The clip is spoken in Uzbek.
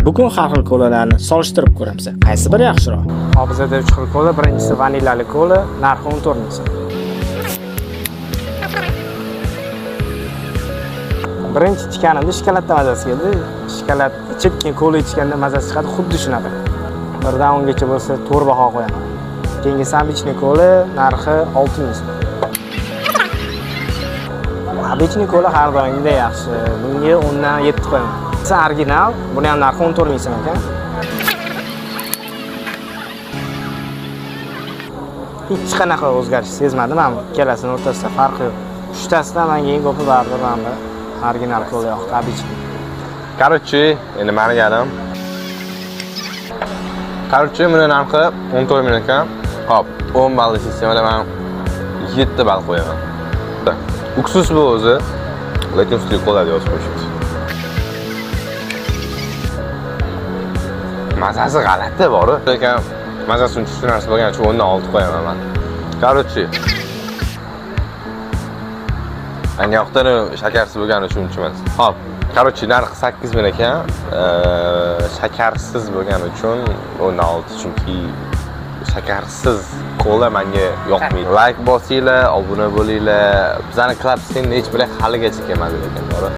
Bugun har xil kolalarni solishtirib ko'ramiz. Qaysi biri yaxshiroq? Hop, bizada 3 xil kola. Birinchisi vanilali kola, narxi 14 ming so'm. Birinchi ichganimda shokoladda mazasi keldi. Shokolad ichib, keyin kola ichganda mazasi chiqadi, xuddi shunaqa. 1 dan 10 gacha bo'lsa, 4 baho qo'yaman. Keyingi обычный kola, narxi 6 ming so'm. Обычный kola har doimgidek yaxshi. Bunga 10 dan 7 qo'yaman. Original, buni ham narxi 14 ming so'm ekan. Hech qanaqa o'zgarish sezmadim ham, ikkalasini o'rtasida farq yo'q. Uchtasidan menga eng ko'pi baribir mana bu original kola yoqdi, обычный. Короче, endi mani galim. Короче, buni narxi 14 ming ekan. Hop, 10 balli sistemada men 7 ball qo'yaman. Уксус bu o'zi, lekin ustiga kola deb yozib qo'yishibdi. Mazasi g'alati bor, lekin mazasi uncha tushunarsiz bo'lgani uchun 10 dan 6 qo'yaman man. Короче, menga yoqdi, shakarsiz bo'lgani uchun uncha emas. Hop, короче, narxi 8 ming ekan. Shakarsiz bo'lgani uchun 10 dan 6, chunki shakarsiz kola menga yoqmaydi. Like bosinglar, obuna bo'linglar. Bizani Club Scene hech bir haligacha kelmadi lekin, to'g'ri.